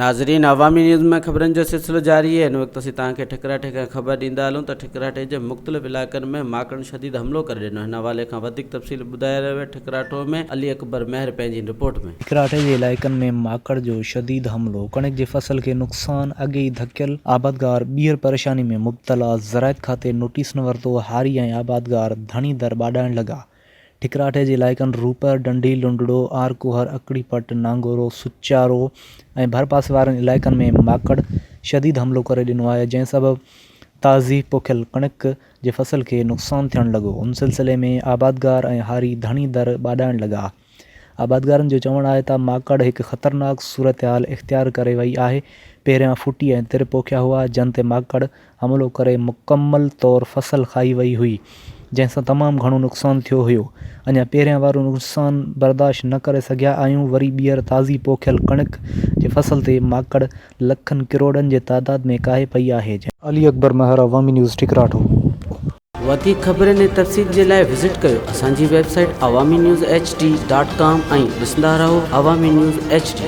ناظرين عوامي نيوز ۾ خبرن جو سلسلو جاري آهي هن وقت اسين توهان کي ٺڪراٺي کان خبر ڏيندا هلون ته ٺڪراٺي جي مختلف علائقن ۾ ماڪڙن شديد حملو ڪري ڏنو هن حوالي کان وڌيڪ تفصيل ٻڌائي رهيو آهي ٺڪراٺو ۾ علي اڪبر مهر پنهنجي رپورٽ ۾. ٺڪراٺي جي علائقن ۾ ماڪڙ جو شديد حملو ڪڻڪ جي فصل کي نقصان اڳي ئي ڌڪيل آبادگار ٻيهر پريشاني ۾ مبتلا زراعت کاتي نوٽيس نه ورتو هاري ۽ آبادگار ڌڻي در ٻاڏائڻ لڳا ٺڪراٺي جي علائقن روپر، ڊنڍي، لنڊڙو، آر ڪوهر، اڪڙي پٽ، نانگورو، سچارو ۽ ڀرپاسي وارن علائقن ۾ ماڪڙ شديد حملو ڪري ڏنو آهي جنهن سبب تازي پوکيل ڪڻڪ جي فصل کي نقصان ٿيڻ لڳو ان سلسلي ۾ آبادگار ۽ هاري ڌڻي در ٻاڏائڻ لڳا آبادگارن جو چوڻ آهي ته ماڪڙ هڪ خطرناڪ صورتحال اختيار ڪري وئي آهي پهريان ڦٽي ۽ تر پوکيا هئا جن تي ماڪڙ حملو ڪري مڪمل طور فصل کائي وئي هئي، جنهن سان تمام گهڻو نقصان ٿيو هيو. اڃا پهريان وارو نقصان برداشت نه ڪري سگهيا آهيون، وري ٻيهر تازي پوکيل ڪڻڪ جي فصل تي ماڪڙ لکن ڪروڙن جي تعداد ۾ ڪاهي پئي آهي، جنهن. علي اڪبر مهر، عوامي نيوز، ٺڪراٺو. وڌيڪ خبرن ۽ تفصيل جي لاء وزٽ ڪيو اسان جي website Awami news H D dot com ۽ ڏسندا رهو عوامي نيوز ايڇ ڊي.